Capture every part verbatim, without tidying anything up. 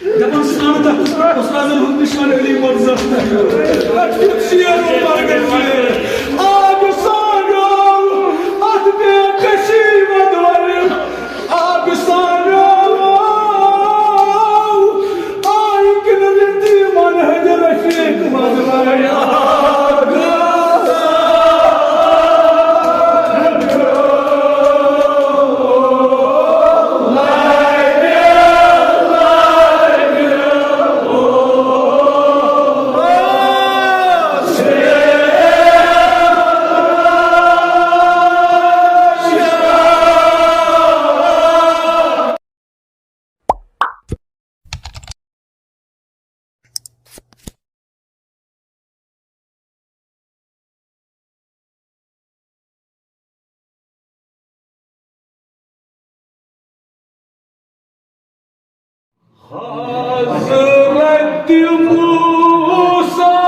دپان سانہٕ تتھ استادن ہُنٛد نشان علی مرزا۔ کیُتھ شعر اوس مرگن شعر۔ آب سانیو اتھ بے کشی ودورِ۔ آب سانیو آیہِ کِنہٕ رٔتی من حیدر رفیق ودورِ۔ حضرت موسیٰ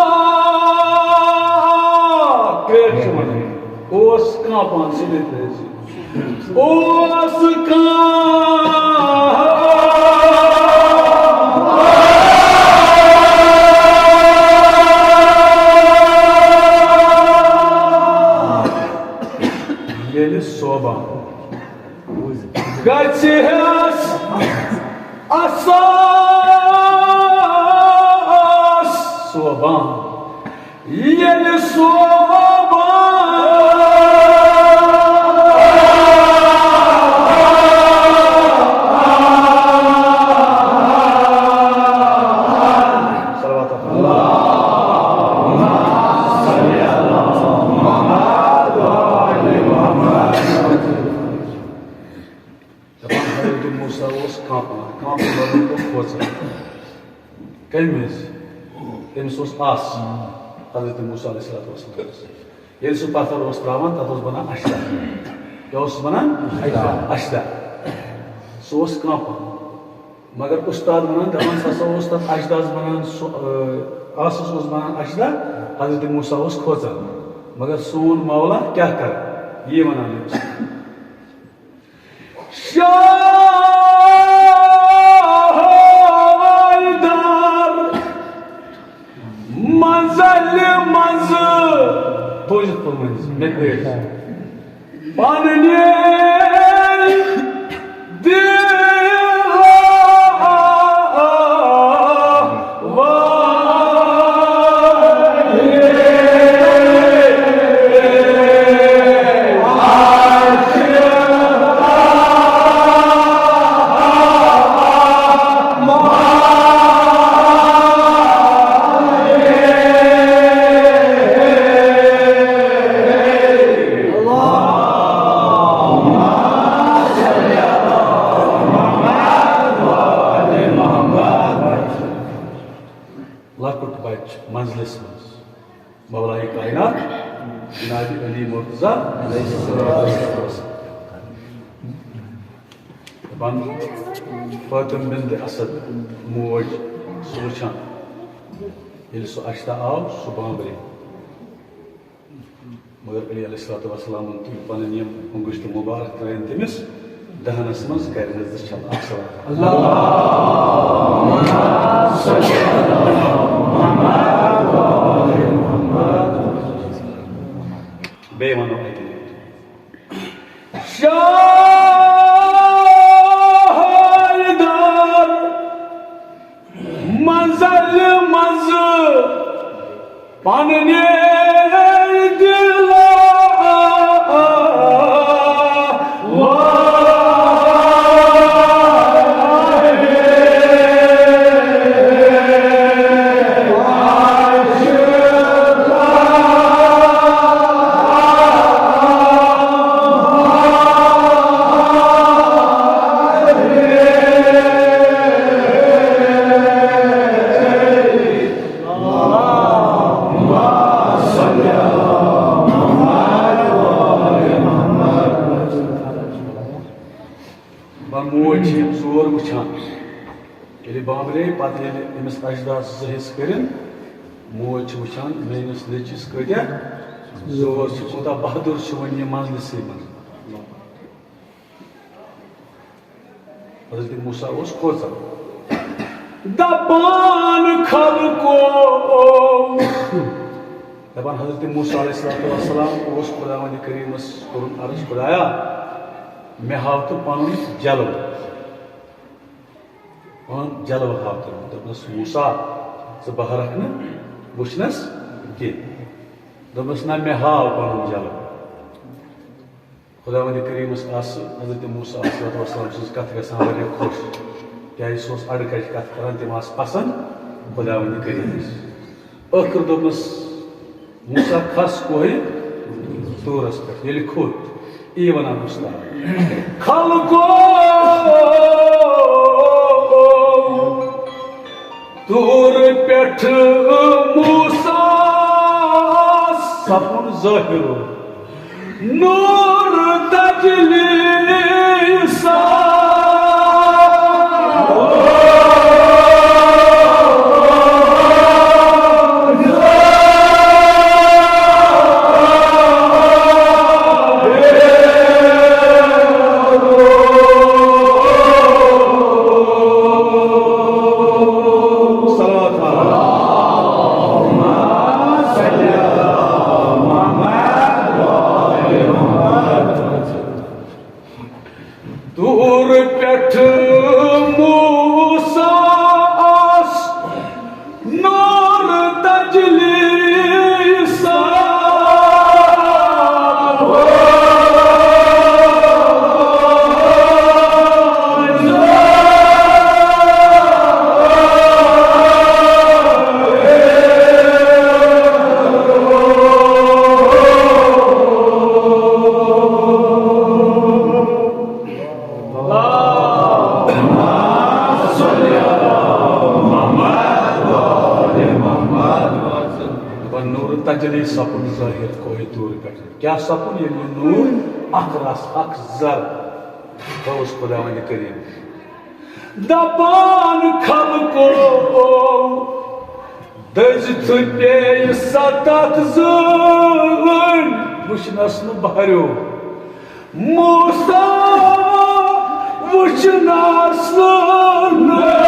پٮ۪ٹھ اوس کانٛپان، سیٚدے پٲٹھۍ۔ اوس کانٛہہ ییٚلہِ سوبان گژھِ ہس اساس سوبان۔ ییٚلہِ سوبان۔ صلوات۔ دپان حضرت موسیٰ اوس کانپان، کانپُن مطلب گوٚو کھوژان۔ کمہِ وِزِ؟ تٔمِس اوس آس، حضرت موسیٰ علیہ الصلوۃ والسلام۔ ییٚلہِ سُہ پتھر اوس ترٛاوان، تَتھ اوس بَنان اَشداہ۔ کیٛاہ اوس بَنان؟ اَشداہ۔ سُہ اوس کانٛپان۔ مگر اُستاد وَنان، دَپان، سُہ ہسا اوس تَتھ اَشداہَس بَنان، سُہ، آ، آسَس اوس بَنان اَشداہ، حضرت موسیٰ اوس کھوژان۔ مگر سون مولا کیٛاہ کَرِ؟ یی وَنان أمِس۔ شاہ حیدر منزل منز بوٗزِتھ پوٚرمُت مےٚ کٔرۍ پننہِ دِلہٕ لۄکُٹ بچہٕ منزلس منٛز مولائے کائنات جناب علی مرتضیٰ علیہ السلام۔ دپان فاطمہ بنت اسد موج سُہ وٕچھان، ییٚلہِ سُہ اَشداہ آو، سُہ بانبرے۔ مگر علی علیہ الصلوۃ والسلامن تُلۍ پنٕنۍ یِم انگشتہٕ مبارک، ترٲیِن تٔمِس دہنس منٛز، کرنس زٕ چھل اکھ صلوات۔ بیٚیہِ ونو اَکہِ لٹہِ۔ شاہ حیدر منزل منز پننہِ دِلہٕ دپان موج چھِ یِم ژور وٕچھان۔ ییٚلہِ بانبرے، پتہٕ ییٚلہِ أمِس اَشداہَس زٕ حصہٕ کٔرِن، موج چھِ وٕچھان میٲنِس نیٚچوِس کۭتیٛاہ زور چھِ، کوٗتاہ بہادُر چھُ وۄنۍ یہِ منزلسٕے منٛز۔ حضرت موسیٰ اوس کھوژان۔ دپان خلقو۔ دپان حضرت موسیٰ علیہ الصلوۃ والسلام اوس خداوند کریمس کوٚرمُت عرض، خدایا، مےٚ ہاو تہٕ پنُن جلوٕ، پنُن جلوٕ ہاو تہٕ۔ دوٚپنس، موسیٰ، ژٕ بہرکھ نہٕ وٕچھنس کینٛہہ۔ دوٚپنس، نہ، مےٚ ہاو پنُن جلوٕ۔ خداوند کریمس آسہٕ حضرت موسیٰ علیہ الصلوۃ والسلام سٕنٛز کتھ گژھان واریاہ خۄش، کیازِ سُہ اوس اڑٕ کجہِ کتھ کران، تِم آسہٕ پسند خداوند کریمس۔ ٲخٕر دوٚپنس، موسیٰ، کھس کوہہِ طورس پٮ۪ٹھ۔ ییٚلہِ کھوٚت، یی ونان استاد، خلقو، طور پٮ۪ٹھ موسیٰ سپُد ظٲہِر۔ نور تجلی سا۔ صلوات۔ طور پٮ۪ٹھ موسیٰ آس نور تجلی سا۔ دپان نور تجلی سپُد ظٲہِر کوہہِ طور پٮ۪ٹھ۔ کیٛاہ سپُد؟ ییٚلہِ یہِ نور اکھ رس، اکھ ذر گوٚوُس خداوند کریم۔ دپان خلقو، دٔزۍ تہٕ پیٚیہِ ستتھ زٲوٕنۍ، وٕچھنس نہٕ بہرو۔ موسیٰ وٕچھنس نہٕ۔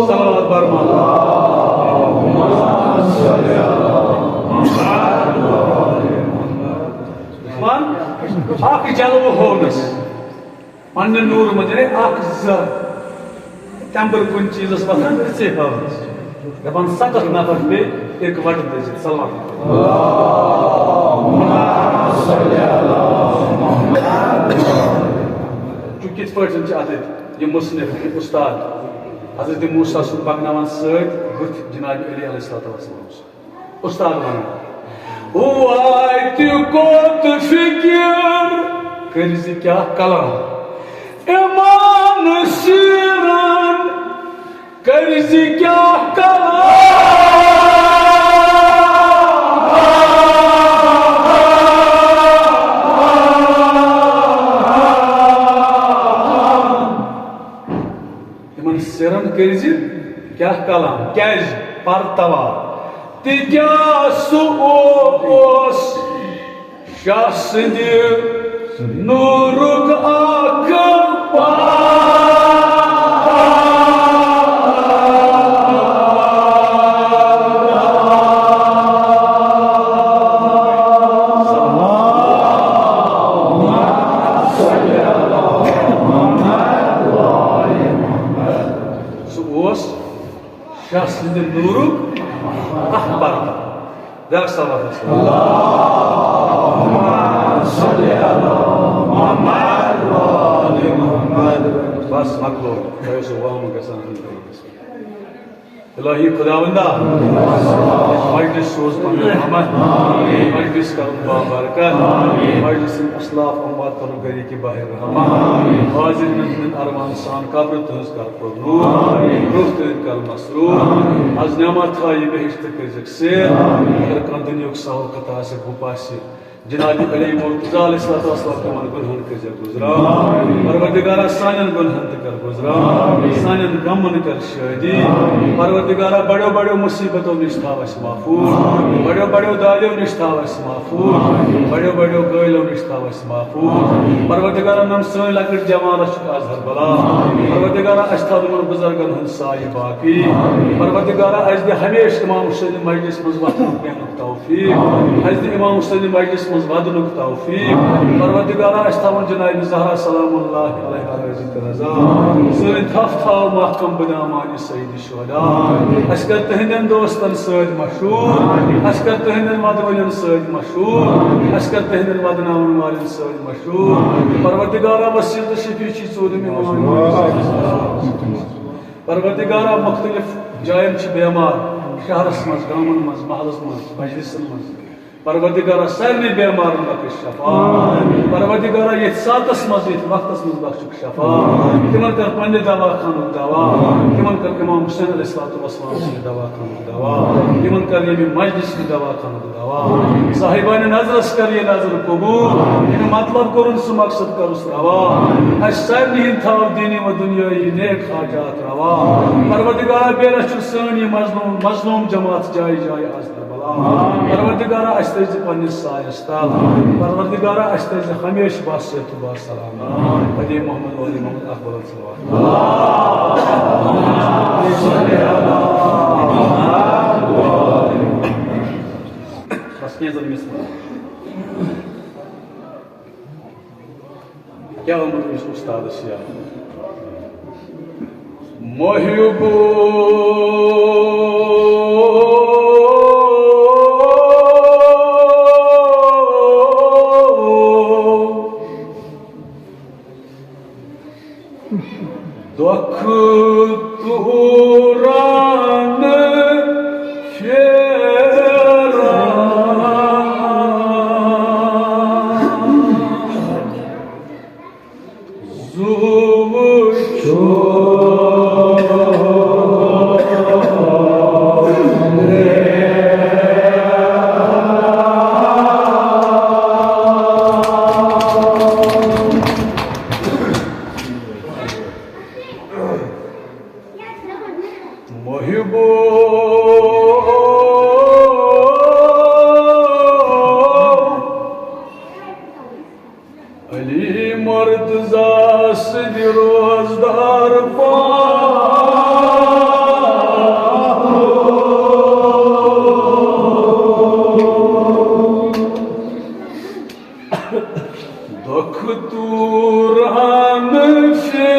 صلوات برما۔ دپان، اکھ جلوٕ ہوونس پننہِ نوٗرٕ منٛز، یعنی اکھ ذر۔ تمبر کُنہِ چیٖزس وۄتھان تِژھے ہوونس۔ دپان، ستتھ نفر پیٚیہِ اِکہٕ وٹہٕ دٔزِتھ۔ صلوات۔ وٕچھِو کِتھ پٲٹھۍ چھِ اتھ یہِ مصنف، یہِ استاد حضرت موسیٰ سُنٛد پکناوان سۭتۍ بُتھ جناب علی علیہ الصلوۃ والسلام۔ استاد ونان، واتہِ کوٚت فکر، کٔرۍ زِ کیٛاہ کلام۔ ایمان سیرن، کٔرۍ زِ کیٛاہ کلام۔ یِمن سِرن کٔرۍ زِ کیٛاہ کلام، کیٛازِ پرتوا؟ تِکیٛاہ سُہ اوس شاہ سٕنٛدِ نوٗرُک اکھ پار۔ سُہ اوس شاہ سٕنٛدِ نوٗرُک اکھ پردٕ۔ بیٛاکھ صلوات۔ بس، مۄکلو۔ تۄہہِ اوسوٕ وامہٕ گژھان۔ الہی خداوندا، مجلس سوز پنُن رحمت، مجلس کرُن بابرکت، مجلس سٕنٛدۍ اسلاف اموات کرُن گرِ کہِ باہر رحمت، حاضرین ہٕنٛدٮ۪ن ارواحن سان قبرٕ تہنٛز کر پر نور، روح تہنٛدۍ کر مسرور، از نعمت تھایہِ بہشت کٔرزِکھ سیر، اگر کانٛہہ دُنیاہُک سہل خطا آسہِ، گُپھ آسہِ، جناب علی مرتضیٰ علیہ الصلوۃ والسلام تِمن گۄنہن کٔرزِ گُزران۔ پروردگارا، سانٮ۪ن گۄنہن تہِ کر گُزران، سانٮ۪ن غمن کر شٲدی۔ پروردگارا، بڑیو بڑیو مصیبتو نِش تھاو اَسہِ محفوظ، بڑیو بڑیو دادیو نِش تھاو اَسہِ محفوظ، بڑیو بڑیو گٲلیو نِش تھاو اَسہِ محفوظ۔ پروردگارا، نم سٲنۍ لۄکٕٹۍ جوان رچھُکھ از ہر بلا۔ پروردگارا، اَسہِ تھاو یِمن بُزرگن ہُنٛد سایہِ باقی۔ پروردگارا، اَسہِ دِ ہمیشہٕ امام حسین مجلس منٛز وۄتھنُک بیٚہنُک توفیق۔ اَسہِ دِ امام حسین مجلس منٛز ودنُک توفیق۔ پروردگارا، اَسہِ تھاوُن جناب زہرا سلام اللہ علیہا رضا۔ سٲنۍ تھپھ تھاو محکم بدامانِ سید شہدا۔ اَسہِ کر تٕہنٛدٮ۪ن دوستن سۭتۍ مشہوٗر، اَسہِ کر تٕہنٛدٮ۪ن ودوٕنٮ۪ن سۭتۍ مشہوٗر، اَسہِ کر تٕہنٛدٮ۪ن ودناون والٮ۪ن سۭتۍ مشہوٗر۔ پروردگارا، وسیلہٕ تہٕ شفیع چھی ژوٗرِم امام۔ پروردگارا، مختلف جاین چھِ بیمار، شہرس منٛز، گامن منٛز، محلس منٛز، مجلسن منٛز۔ پروردگارا، سارنٕے بیمارن بخش شفا۔ پروردگارا، یتھ ساعتس منٛز، یتھ وقتس منٛز بخشُکھ شفا۔ تِمن کر پننہِ دوا خانُک دوا۔ تِمن کر امام حسین علیہ الصلوۃ والسلام سٕنٛدِ دوا خانُک دوا۔ تِمن کر ییٚمہِ مجلس سٕنٛدِ دوا خانُک دوا۔ صاحبانِ نظرس کر یہِ نظر قبول۔ ییٚمہِ مطلب کوٚرُن سُہ مقصد کرُس روا۔ اَسہِ سارنٕے ہِنٛدۍ تھاو دینی و دُنیٲیی نیک حاجات روا۔ پروردگارا، بے رحم چھُ سٲنۍ یہِ مظلوم، مظلوم جماعت جایہِ جایہِ آز کربلا۔ پروردگارا، اَسہِ تھٲوزِ پننِس سایس تل۔ پروردگارا، اَسہِ تھٲوزِ ہمیشہٕ باصحت و باسلامت۔ علی محمد و علی محمد اکبر صلوات۔ بس کینٛژن مِثالن۔ کیٛاہ ووٚنمُت أمِس اُستادَس یاد؟ محبو، دۄکھ توران پھیران۔ زُو وُچھو۔ محبو، علی مرتضیٰ سٕنٛدِ روزدار پاک۔ دۄکھ توران پھیران۔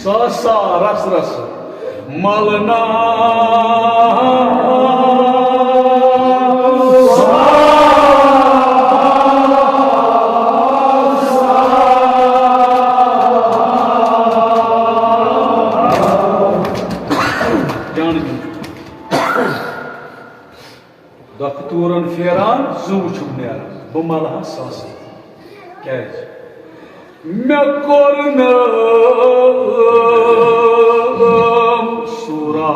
سا سا رس رس ملنا۔ جان دِیُن۔ دۄکھٕ تورن پھیران، زُو چھُم نیران، بہٕ ملہٕ ہا ساسہٕ۔ کیٛازِ؟ مےٚ کوٚر نہٕ سوٗرا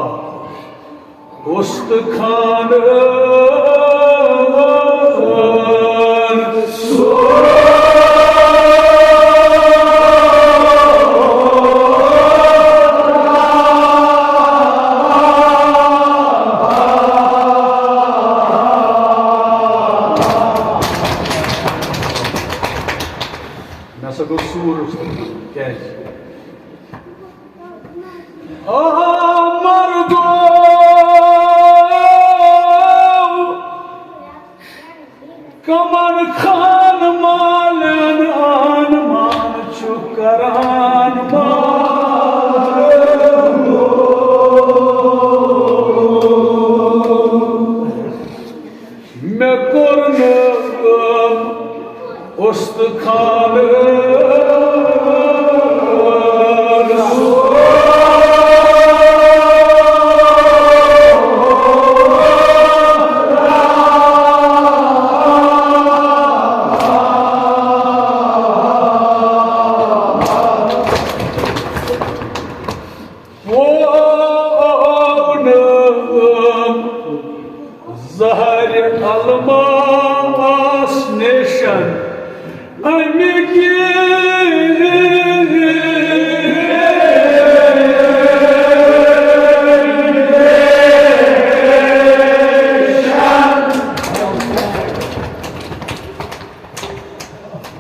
اُستخانہٕ سوٗرا۔ مےٚ ہسا گوٚو سوٗر اُستخان۔ کیٛازِ؟ آمر گوٚو کمن خان مالن آن مان چھُ کران مال۔ مےٚ کوٚر نہٕ اُستخانہٕ۔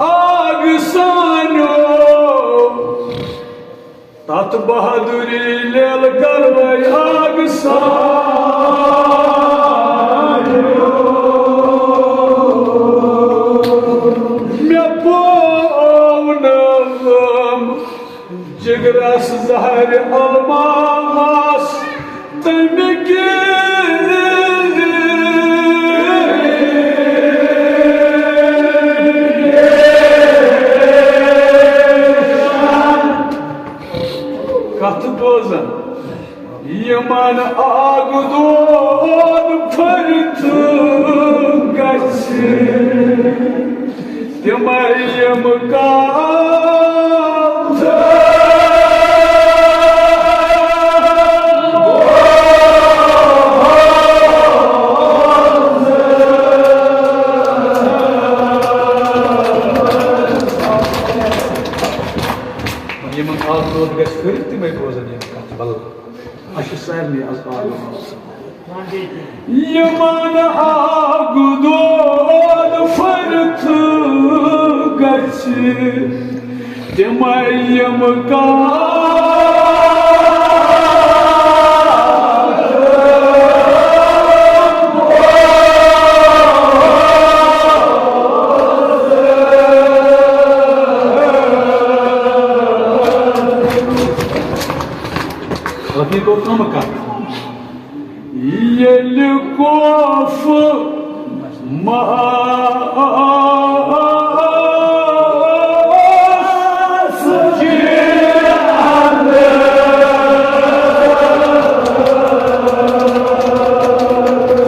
آگ سانیو، تتھ بہادری لیل کروے آگ سانیو۔ مےٚ پوو نہٕ جگرس زہرِ الماس تمہِ کِنۍ۔ کتھ بوزن یِمن آگہٕ دود پھٔرِتھ گژھِ۔ تِمے یِم کال یِمن آز دود گژھِ کٔرِتھ، تِمے بوزن یِم کتھ بلہٕ۔ اَسہِ چھِ سارنٕے از آز۔ یِمن آگہٕ دود پھٔرِتھ گژھِ، تِمے یِم کال۔ رفیق گوٚو کم کتھ۔ ییٚلہِ کوفہٕ مسجد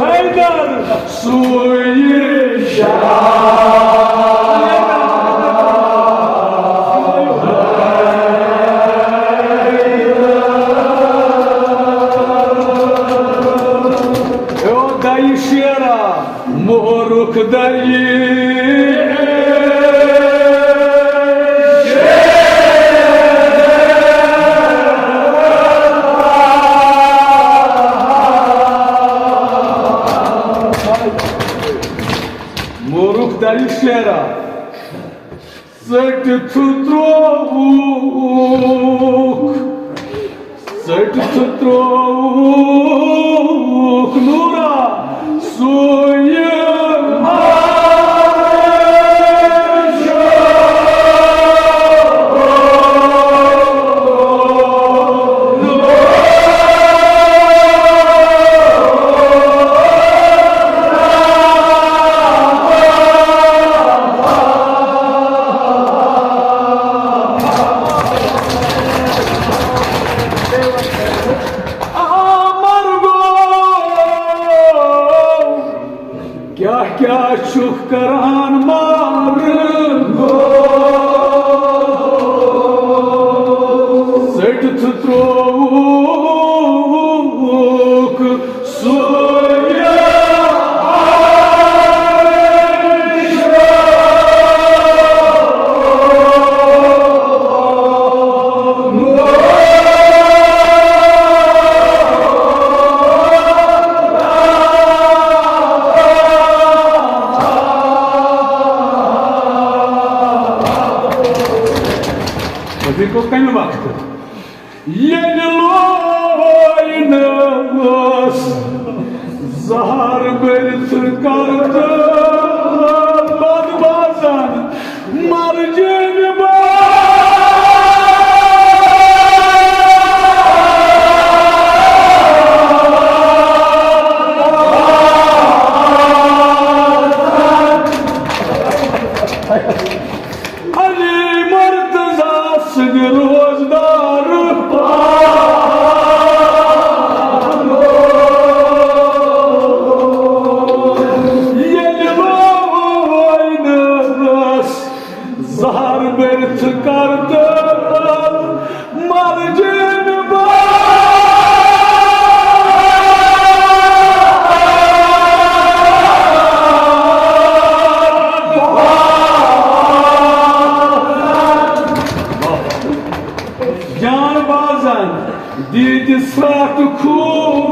حیدر سویہ شاہ۔ او دایہِ شیرا، مورُکھ دایہِ۔ مورُکھ دایہِ شیرا، ژٔٹِتھ ترٛووُکھ، ژٔٹِتھ ترٛووُکھ نوٗرا سُے۔ آ مرگو، کیٛاہ کیٛاہ چھُکھ کران مرگو؟ ژٔٹِتھ ترٛووُکھ سُے۔ وۄنۍ گوٚو کَمہِ وقتہٕ؟ ییٚلہِ لوینَس زہر بٔرِتھ کَرٕ بد بازَن مرجن با۔ علی مرتضی سٕنٛدِ روزدار پانو ییٚلہِ وٲے نٲس زہر بٔرِتھ کَرتَل مرجن با۔ جان بازن دِتھ سرٛٹھ خوٗن۔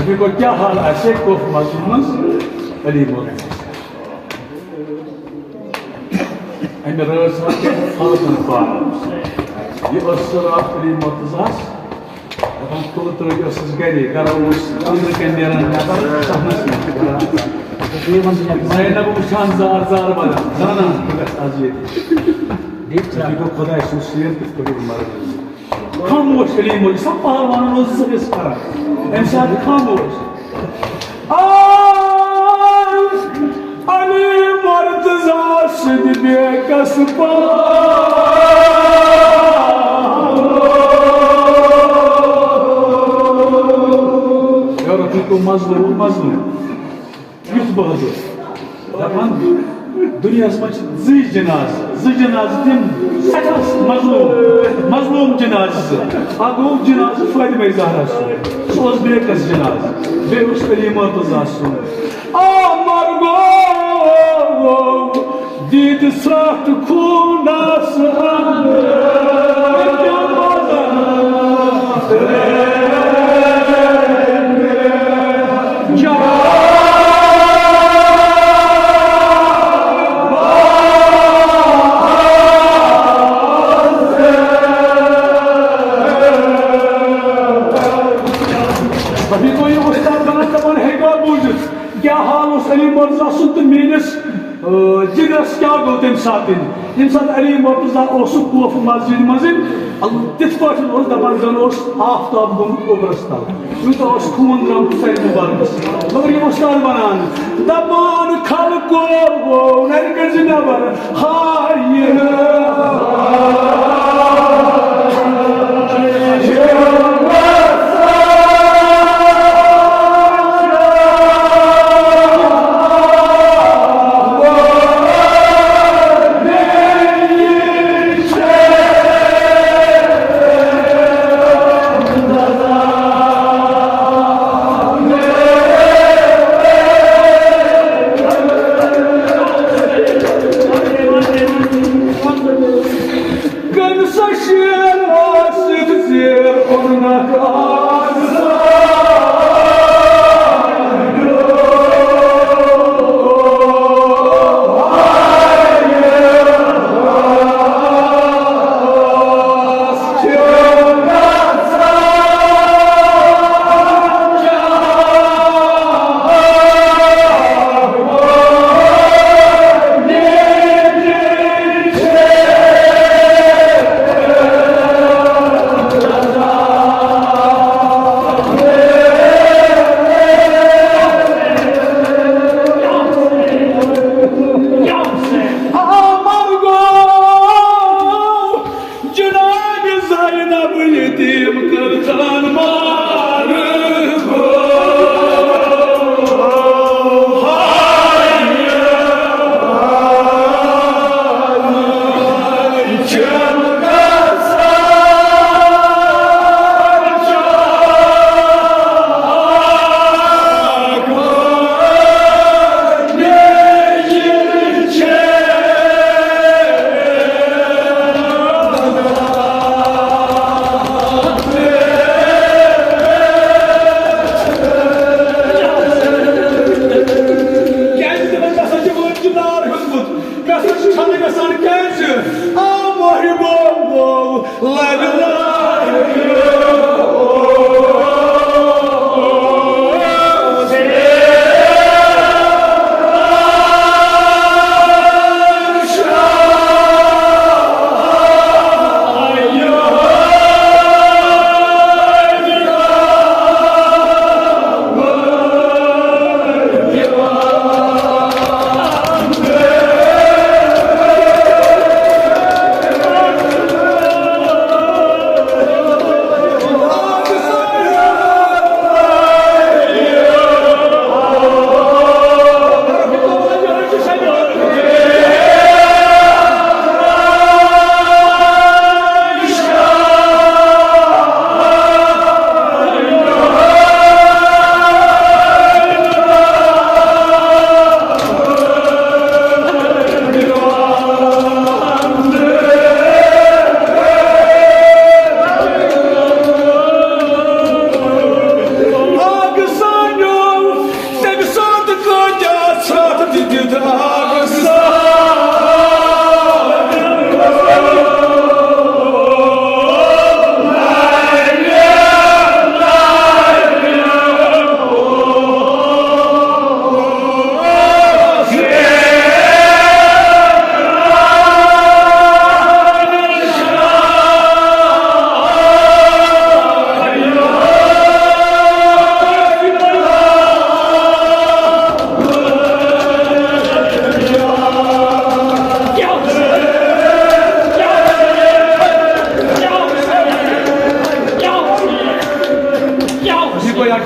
یہِ گوٚو کیٛاہ حال آسہِ ہے کوف مسجد منٛز علی محمد؟ أمۍ رٲژ ہا کٔرۍ خلقن پاس۔ یہِ ٲس سۄ راتھ علی مرتضیٰ ہس دپان، تُلہٕ ترٲوِتھ ٲسٕس گرے، گرا اوس أنٛدرٕ کنہِ نیران نٮ۪بر، صحنس منٛز کران۔ زینب وٕچھان زار زار ودان، زانان بہٕ گژھٕ از ییٚتہِ۔ یہِ گوٚو خۄداے سُنٛد سیر کِتھ پٲٹھۍ مرن۔ خاموش علی مولوی صٲب پہلوانن اوس زٕ حصہٕ کران۔ اَمہِ ساتہٕ خاموش۔ آ، علی مرتضیٰ سٕنٛدِ بے کس پا۔ یارو، تُہۍ گوٚو مظلوم، مظلوم۔ یُتھ بہادُر۔ دَپان، دُنیاہَس منٛز چھِ زٕے جنازٕ، زٕ جنازٕ تِم سٮ۪ٹھاہ مظلوم، مظلوم جنازٕ زٕ۔ اَکھ گوٚو جنازٕ فاطمہ زہرا سُنٛد، سُہ اوس بیکَس جنازٕ، بیٚیہِ اوس علی مرتضیٰ سُنٛد۔ آ مرگو، دیٖد ژھرٛٹھ خوٗنس اندر۔ ابھی گوٚو یہِ وۄستاد بنان دپان، ہے گوٚو بوٗزِتھ، کیٛاہ حال اوس علی مرتضیٰ سُنٛد تہٕ میٲنِس، آ، جگرس کیٛاہ گوٚو تَمہِ ساتہٕ؟ ییٚمہِ ساتہٕ علی مرتضیٰ اوس سُہ کوفہٕ مسجدِ منٛز، ال-، تِتھ پٲٹھۍ اوس دپان زن اوس آفتاب گوٚمُت اوبرس تل، یوٗتاہ اوس خوٗن درٛامُت سرِ مُبارکس۔ مگر یہِ وۄستاد ونان، دپان خلقو ووٚن، نرِ کٔرۍ زِ نٮ۪بر۔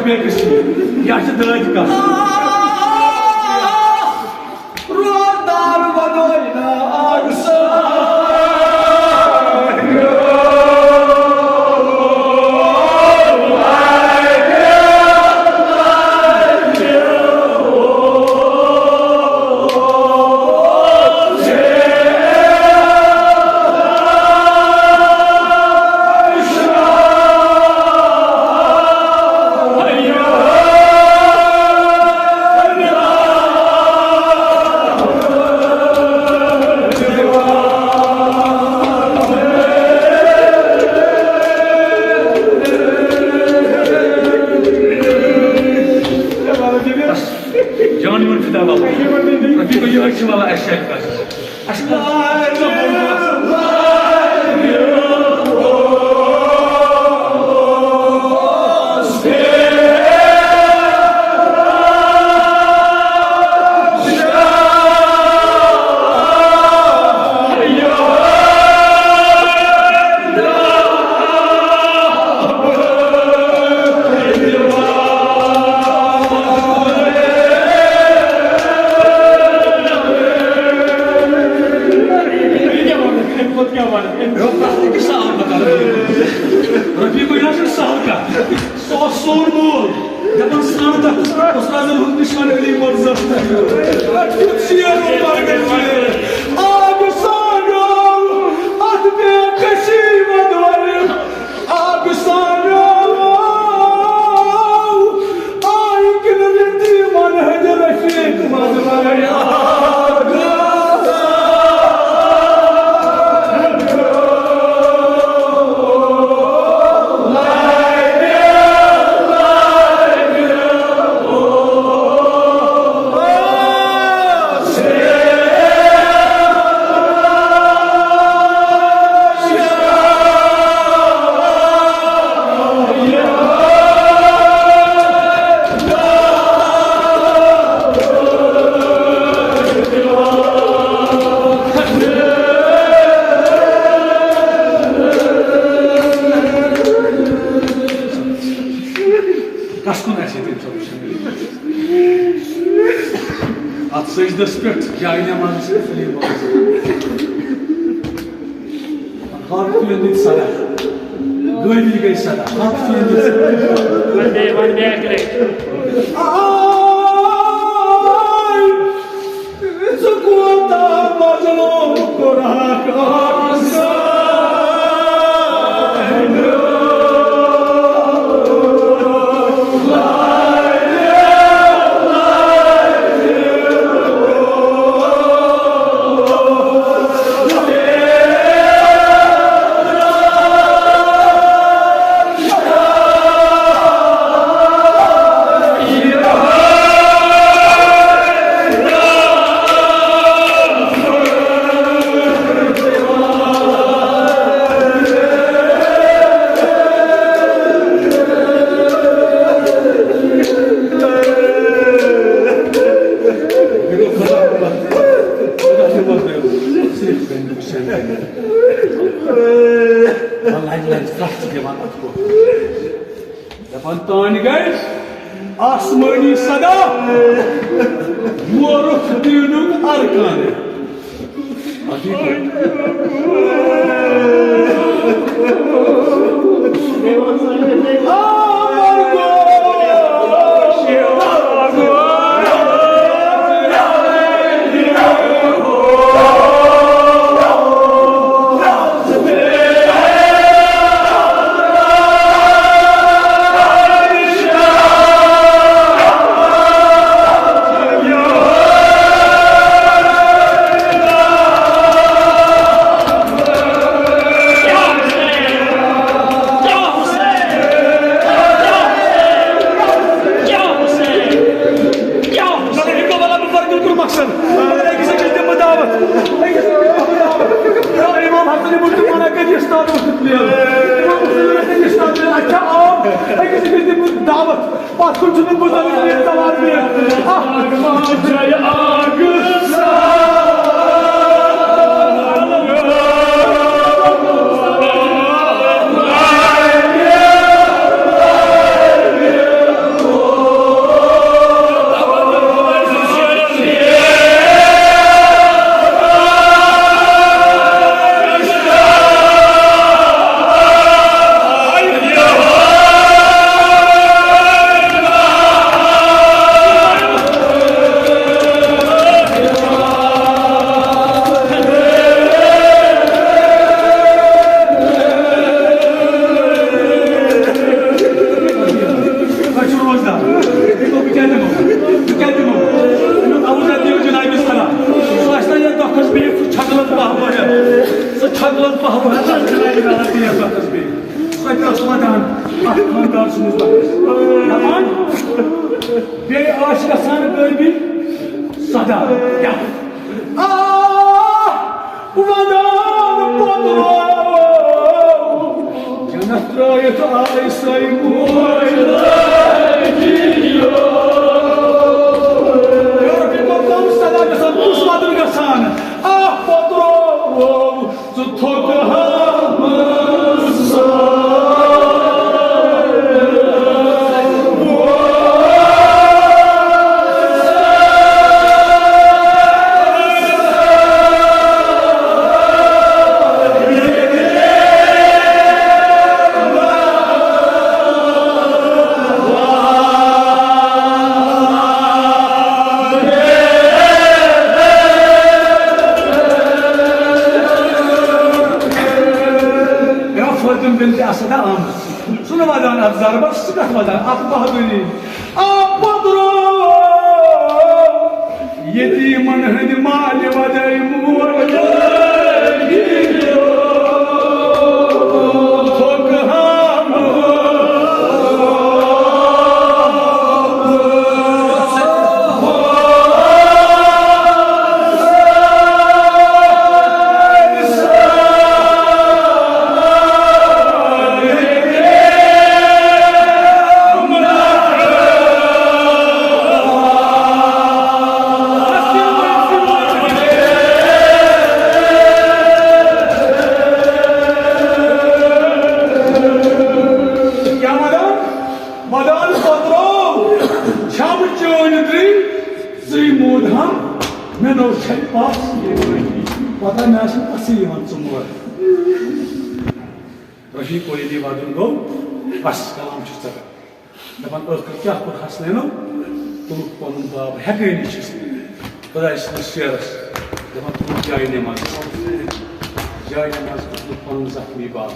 بیٚکِس چھِ، یا چھِ دٲدۍ کَتھ۔ روزدار بنٲے نا آگ سان۔ جان میون فدا بابا۔ رفیق، یہِ حظ چھِ وَلہٕ اَسہِ شاید کَتھ۔ اَسہِ رفیق بھائی، سُہ اوس سون مول۔ دَپان سان تَتھ اُستادَن ہُنٛد نِشان علی مرزا۔ کیُتھ شعر اوس پَران۔ آب سانیو، اَتھ پیٚیہِ کٔشیٖرِ منٛز وَنٕنۍ۔ آب سانیو، آیہِ کِنہٕ رٔٹۍ یِمَن ہٕنٛدِ رفیق منٛز وَنٕنۍ۔ کس کُن آسہِ یہِ تٔمۍ سُنٛد؟ اَتھ سجدس پٮ۪ٹھ جاے نماز چھِ سلیٖم۔ ہتھ فیٖصد صدا۔ گٲڑی گٔے صدا۔ ہتھ فیٖصد صدا۔ وۄنۍ بیٚیہِ، وۄنۍ بیٚیہِ اَکہِ لَٹہِ۔ آے، ژٕ کوٗتاہ مظلوم کوٚرہَکھ آسان۔ دپان تانۍ گژھِ آسمٲنی صدا، مورُکھ دیٖنُک ارکان۔ مگر اِقبال عبدالبر بالکل مقصد۔ مگر أکِس أکِس دِمہٕ بہٕ دعوت۔ أکِس أکِس دِمہٕ بہٕ دعوت۔ یا امام حسن ابن تمہارا کدی استاد وقت لیا۔ امام حسن ابن تمہارا کدی استاد لیا۔ اچھا، آو۔ أکِس أکِس دِمہٕ بہٕ دعوت۔ پتھ کُن چھُنہٕ بُزرگ یہِ توار بیٚیہِ۔ آہ۔ جاے آگ سان۔ اَتھ خانٛدار سٕنٛدِس وقتَس۔ دَپان، بیٚیہِ ٲسۍ گژھان قٲبِل صدا۔ کیٛاہ؟ آ، ودان پترو، جنت ترٲیِتھ آے سۄے موج۔ یورپی مقام صدا گژھان، کُس ودُن گژھان؟ آ، پترو، ژٕ تھوٚکہٕ ہا منٛز۔ فاطمہ بنت اسد آمٕژ۔ سُہ نہٕ وَدان اَتھ ضربَس، سُہ کَتھ وَدان اَتھ بہادُری۔ آ پترو، یتیٖمن ہٕنٛدِ مالہِ وَدے موج۔ تھوٚکہٕ ہا موج۔ کیٛاہ وَنان؟ ودان پترو، چھم چٲنۍ درٕے، ژٕے مود ہم، مےٚ نو چھے پژھ۔ پتہ مےٚ آسہِ نہٕ پژھٕے یِوان ژٕ مور۔ رفیقو ییٚلہِ یہِ ودُن گوٚو، بس کلام چھُ ژٹان۔ دپان، ٲخر کیٛاہ کوٚر حسنینو؟ تُلُکھ پنُن باب، ہٮ۪کٲنی چھِس نہٕ۔ خۄداے سٕنٛدِس شعرس دپان، تُلُکھ جایہِ نٮ۪ماز۔ جایہِ نٮ۪ماز تُلُکھ پنُن زخمی باب۔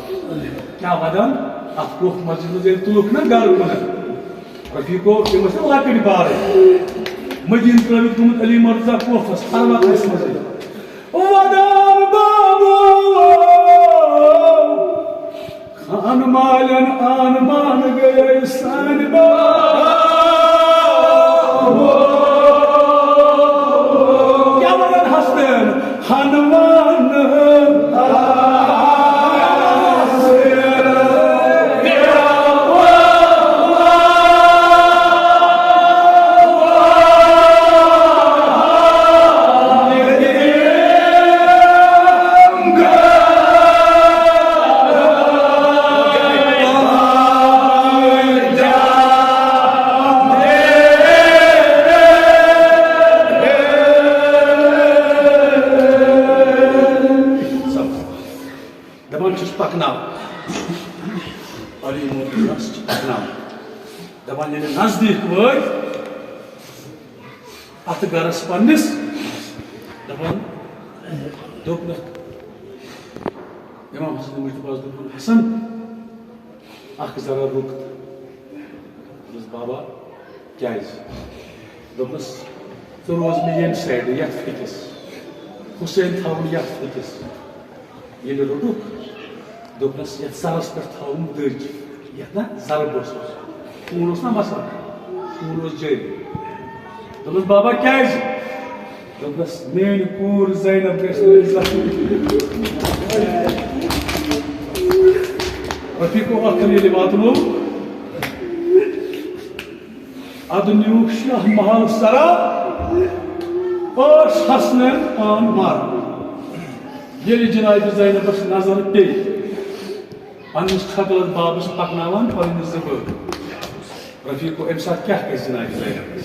کیٛاہ ودان؟ اتھ کوٚٹھ مسجد منٛز ییٚلہِ تُلُکھ نا گرٕ کُن، رفیقو، تِم ٲسۍ نا لۄکٕٹۍ بارٕے۔ مدیٖنہٕ ترٲوِتھ گوٚمُت علی مرتضیٰ کوفس، پربتس منٛزٕے۔ ودان بابو، خان مالٮ۪ن آن مان گٔیے سانہِ بابو۔ کیٛاہ ودان ہستن؟ خان مان دپان چھُس پکناو۔ علی مرتضیٰ چھُ پکناوان۔ دپان ییٚلہِ نزدیٖک وٲتۍ اتھ گرس پننِس، دپان، دوٚپنکھ، امام حسن مجتبیٰ ہس دوٚپُن، حسن، اکھ ذرا رُک۔ دوٚپمَس، بابا، کیٛازِ؟ دوٚپمَس، ژٕ روز مےٚ ییٚمہِ سایڈٕ، یَتھ پھیٚکِس۔ حسین تھاوُن یَتھ پھیٚکِس۔ ییٚلہِ روٚٹُکھ، دوٚپنَس، یَتھ سرَس پٮ۪ٹھ تھاوُن دٔج، یَتھ نہ ضرب اوس آسان۔ خوٗن اوس نہ وَسان، خوٗن اوس جٲری۔ دوٚپمَس، بابا، کیٛازِ؟ دوٚپنَس، میٛٲنۍ کوٗر زینب گژھِ نہٕ زانٛہہ۔ رفیقو ٲخٕر ییٚلہِ واتنوو، اَدٕ نیوٗکھ شاہ محل سرا، ٲس حسنین پان مارنہٕ۔ ییٚلہِ جناب زینبس نظر پیٚیہِ، پننِس چھۄکلس بابس پکناوان پننہِ زٕ بٲژ۔ رفیقو، امہِ ساتہٕ کیٛاہ گژھِ جناب زینبس؟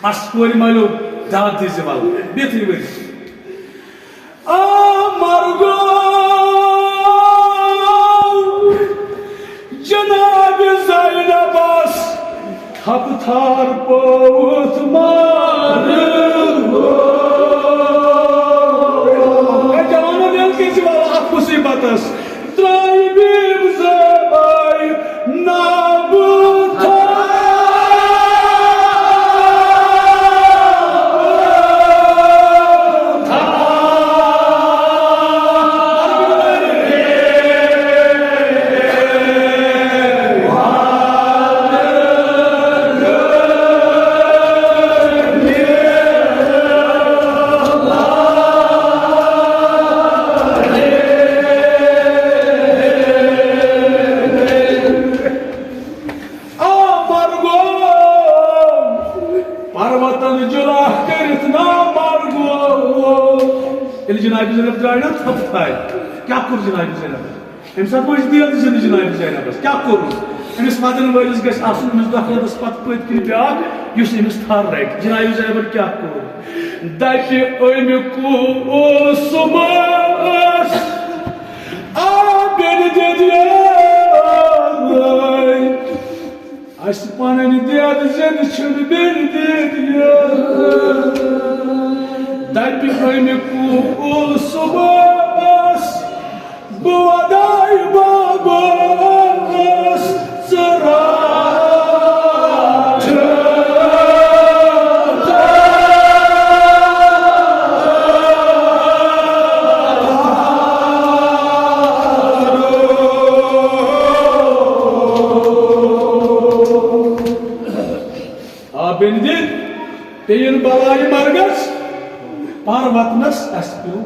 مس کورِ مالیو داد دِژ ولہٕ، بیٚتھٕے ؤرِس۔ آ مرگو، جناب زینبس تھپہٕ تھار پٲوِتھ مارگو۔ اے جوانو، ییٚلہِ تہِ زِ ولہٕ اتھ مصیبتس ترٛایہِ بیٖم زٲبۍ نابوٗد۔ ییٚلہِ جناب زینب درٛاے نا ژھۄپہٕ تھایہِ، کیٛاہ کوٚر جناب زینب؟ اَمہِ ساتہٕ وٲج دِیَن تہِ چھِنہٕ جناب زینبَس۔ کیٛاہ کوٚرُن؟ أمِس وَدَن وٲلِس گژھِ آسُن أمِس دۄکھٕ رَبَس پَتہٕ پٔتۍ کِنۍ بیٛاکھ، یُس أمِس تھَر رَٹہِ۔ جناب زینبَن کیٛاہ کوٚر؟ دَپہِ أمۍ کُس صُبحَس آ بیٚنہِ دِد یٲرۍ۔ اَسہِ پنٕنۍ دٮ۪د زٮ۪د چھِنہٕ بیٚنہِ دِد یٲر۔ دَپہِ أمۍ کُل صُبحَس بہٕ وَداے بابَس ژٕ راچھ۔ آ بیٚنہِ دِد، پیٚیِن بَلایہِ مرگَس، پَر وَطنَس اَسہِ پیوٚو۔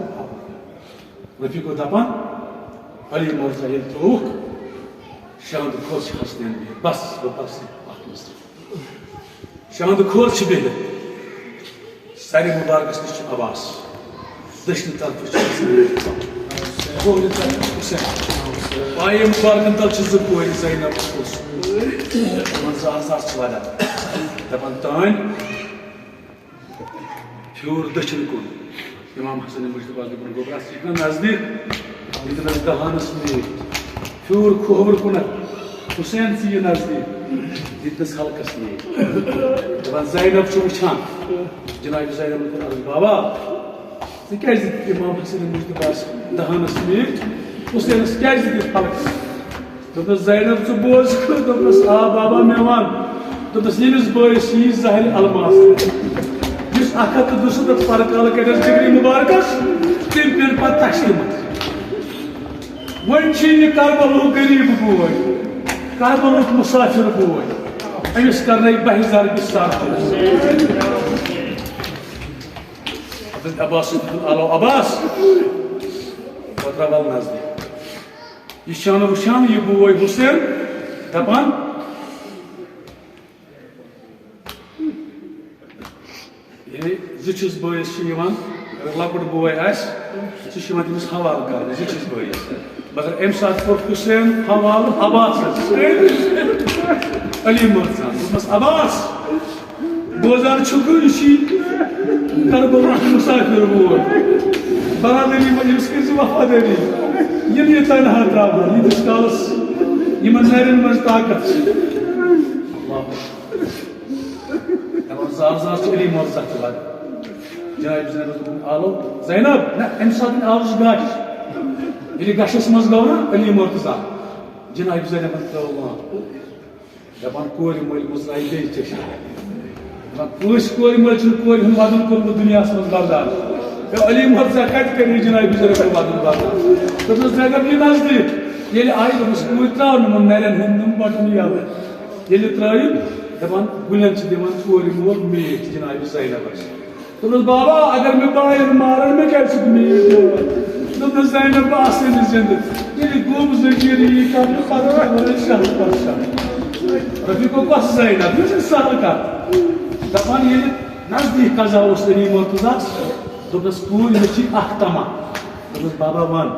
رفیقو دَپان، علی مرزا ییٚلہِ ترٛووُکھ، شاندٕ کھوٚر چھِ ہَسنٮ۪ن بِہِتھ۔ بَس، بہٕ پَرٕ صرف اَتھ منٛز۔ شاندٕ کھوٚر چھِ بِہِتھ۔ سرِ مُبارکَس نِش چھُ عباس، دٔچھنہِ طرفہٕ چھُ حسن، کھوورِ طرفہٕ چھُ حسین، پایہِ مُبارکَن تَل چھِ زٕ کورِ، زینب تہٕ کلثوم۔ تِمَن زٕ آزاد چھِ وَدان۔ دَپان، تانۍ پھیوٗر دٔچھِنۍ کُن۔ امام حسن مجتبیٰ دوٚپُن، گوٚبرا، ژٕ چھُکھ نا نزدیٖک؟ ییٚتہِ نَس دَہانَس میٖٹھۍ۔ پھیوٗر کھووُر کُنَتھ۔ حسین، ژٕ یہِ نزدیٖک۔ ییٚتہِ نَس حلقَس میٖٹھۍ۔ دَپان، زینب چھُ وٕچھان۔ جناب زینبَن کوٚر عرض، بابا، ژٕ کیٛازِ دِتھ امام حسن مجتبیٰ دَہانَس میٖٹھۍ؟ حسینَس کیٛازِ دِتھ حلقَس؟ دوٚپنَس، زینب، ژٕ بوز۔ دوٚپنَس، آ بابا، مےٚ وَن۔ دوٚپنَس، ییٚمِس بٲیِس یی زہرِ الماس، یُس اَکھ ہَتھ تہٕ دُسَتتھ پرکالہٕ کَڑٮ۪س جگرِ مُبارکَس، تٔمۍ پیٚن پَتہٕ تَشتہِ منٛز۔ وۄنۍ چھُ یہِ کربلُک غریٖب بوے، کربلُک مُسافِر بوے، أمِس کرنٲے بَہہِ ضربہِ سر۔ حضرت عباس سٕنٛدِ دوٚپُن، آلو عباس، پترا وَل نزدیٖک۔ یہِ چھَنہٕ وٕچھان یہِ بوے حسین، دَپان، یعنی زِٹھِس بٲیِس چھِ یِوان، اگر لۄکُٹ بوے آسہِ، سُہ چھُ یِوان تٔمِس حوالہٕ کرنہٕ، زِٹھِس بٲیِس۔ مگر اَمہِ ساتہٕ کوٚر حسین حوالہٕ عباسَس، علی مرزان۔ دوٚپمَس، عباس، بوزان چھُکھ، یہِ چھُے کربلُک مُسافِر وول۔ برادٔری منٛز أمِس کٔرۍ زِ وفادٲری۔ یہِ نہٕ یہِ تنہا ترٛاوان، ییٖتِس کالَس یِمَن نَرٮ۪ن منٛز طاقت چھِ۔ دَپان، زار زار چھِ علی مرزا تہِ وَدان۔ جناب زینبَس دوٚپُن، آلو، زینب، نہ، اَمہِ ساتہٕ آو سُہ گَش۔ ییٚلہِ گَشَس منٛز گوٚو نہ علی مرتضیٰ، جناب زینبَن ترٛٲو لٲن۔ دَپان، کورِ مٲلۍ مُژراے بیٚیہِ چیٚچھِ۔ دَپان، کٲنٛسہِ کورِ مٲلۍ چھُنہٕ کورِ ہُنٛد وَدُن کوٚرمُت دُنیاہَس منٛز برداش۔ ہے علی مرزا کَتہِ کَرِ یہِ جناب زینبُن وَدُن برداش؟ دوٚپنَس، زینب، یہِ نزدیٖک۔ ییٚلہِ آیہِ، دوٚپنَس، کوٗرۍ ترٛاو نہٕ یِمَن نَرٮ۪ن ہُنٛد نہٕ بَٹُن یَلہٕ۔ ییٚلہِ ترٛٲیِو، دَپان، گُلٮ۪ن چھِ دِوان کورِ مول میٖٹھۍ جناب زینبَس۔ دوٚپنَس، بابا، اگر مےٚ بایَن مارَن، مےٚ کیٛازِ چھُکھ میٖٹھۍ دِوان؟ دوٚپنَس، زینب، بہٕ آسَے نہٕ زِندٕ۔ ییٚلہِ گوٚب زٔمیٖن یی کَرنہٕ، پَتہٕ کَرو أسۍ شہر پَتہٕ شہر۔ رفیقو، کۄس زینب؟ یہِ چھِ سہل کَتھ۔ دَپان، ییٚلہِ نزدیٖک قضا اوس علی مرتضیٰ، دوٚپنَس، کوٗرِ، مےٚ چھِ اَکھ تَماہ۔ دوٚپنَس، بابا، وَن۔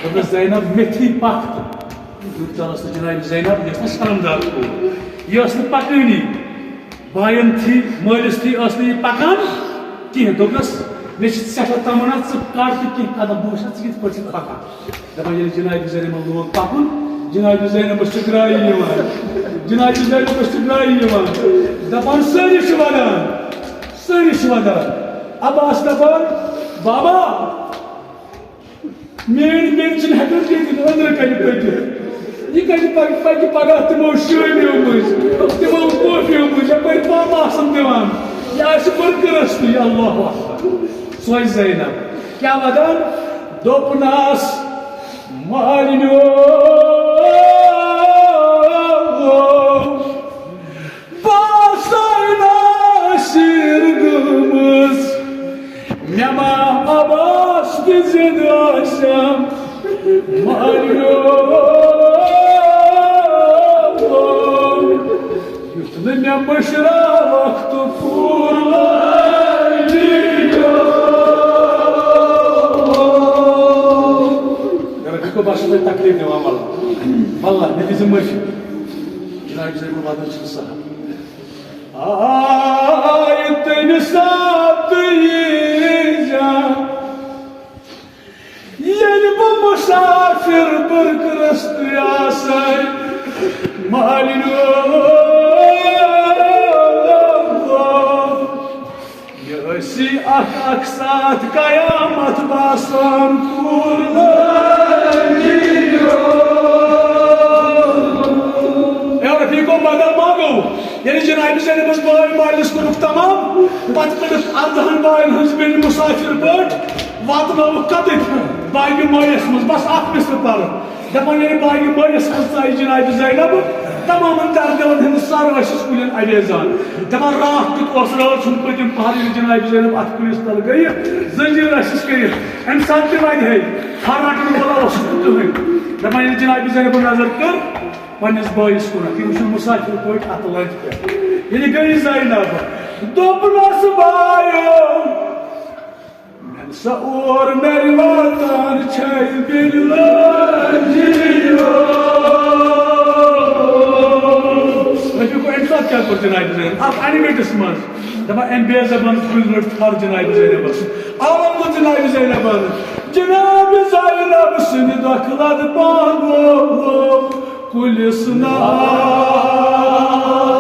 دوٚپنَس، زینب، مےٚ تھی پَکھ تہٕ۔ یوٗت کال ٲس نہٕ جناب زینب، یہِ ٲس نہٕ شرمدار کوٗر۔ یہِ ٲس نہٕ پَکٲنی۔ بایَن تھی، مٲلِس تھی ٲس نہٕ یہِ پَکان کِہیٖنۍ۔ دوٚپنَس، مےٚ چھِ سٮ۪ٹھاہ تَمنا، ژٕ کَڑ تہٕ کینٛہہ قدم، بہٕ وٕچھِ ہا ژٕ کِتھ پٲٹھۍ چھَکھ پَکان۔ دَپان، ییٚلہِ جناب زینبَن لوگ پَکُن، جناب زینبَس چھِ گرٛایہِ یِوان۔ جناب زینبَس چھِ گرٛایہِ یِوان۔ دَپان، سٲری چھِ وَدان، سٲری چھِ وَدان۔ عباس دَپان، بابا، میٲنۍ بیٚنہِ چھِنہٕ ہٮ۪کان ییٚتہِ أنٛدرٕ کَنہِ پٔکِتھ۔ یہِ کَتہِ پَکہِ، پَکہِ پَگاہ تِمو شٲمیو مٔنٛزۍ، تِمو کوفیو مٔنٛزۍ، یَپٲرۍ پَمہٕ آسَن دِوان۔ یہِ آسہِ بٔرکہٕ رَستٕے، اللہ اکبر۔ سۄے زینب۔ کیٛاہ وَدان؟ دوٚپنَس، مالِنیو، باسے نہ شیٖر گٔمٕژ، مےٚ ما عباس تہِ زِندٕ آسٮ۪م۔ مالیو، یُتھ نہٕ مےٚ مٔشراوکھ تہٕ پوٗرٕ مالیو۔ بہٕ چھُس تۄہہِ تکلیٖف دِوان، واللہ۔ واللہ، مےٚ دِژ معٲفی۔ جناب زینب وَدُن چھُنہٕ سہل۔ آے تَمہِ ساتہٕ ییٖزیو، ییٚلہِ بہٕ مُسافِر برکرست آسے، مالِنیو۔ یہِ ٲسی اکھ اکھ ساتھ قیامت باسان کوٗر۔ اے رفیقو، بدل ما گوٚو؟ ییٚلہِ جناب زینبس بٲے مٲلِس کوٚرُکھ تمام، پتہٕ کٔڑٕکھ اردہن باین ہٕنٛز بیٚنہِ مُسافِر پٲٹھۍ، واتنٲوٕکھ کتٕتھۍ؟ باغِ مٲیِس منٛز، بس اکھ مِصرٕ پرٕ۔ دپان، ییٚلہِ باغِ مٲیِس منٛز ژایہِ جناب زینب، تمامن دردِلن ہٕنٛدۍ سر ٲسِس کُلٮ۪ن اویزان۔ دپان، راتھ کیُتھ اوس، رٲژ ہُنٛد پٔتِم پہر، ییٚلہِ جناب زینب اتھ کُلِس تل گٔیہِ، زنجیر ٲسِس کٔرِتھ، امہِ ساتہٕ تہِ ودِ ہے، تھر رٹن وول اوسُس نہٕ کٕہٕنۍ۔ دپان، ییٚلہِ جناب زینب نظر کٔر پننِس بٲیِس کُنتھ، یہِ وٕچھُن مُسافِر پٲٹھۍ اتھ لنجہِ پٮ۪ٹھ۔ ییٚلہِ گٔیہِ زینب، دوٚپنس، بایو، مےٚ سا اور مےٚ واتان چھے بِلٲجی۔ رفیقو، اَمہِ ساتہٕ کیٛاہ کوٚر جناب زینب؟ اَتھ اَنہِ گٔٹِس منٛز۔ دَپان، أمۍ بے زبان کُلۍ رٔٹ تھَر جناب زینبَس۔ عالم گوٚو جناب زینبَن۔ جناب زینب سٕنٛدِ دۄکھٕ لَد پانہٕ کُلِس نار۔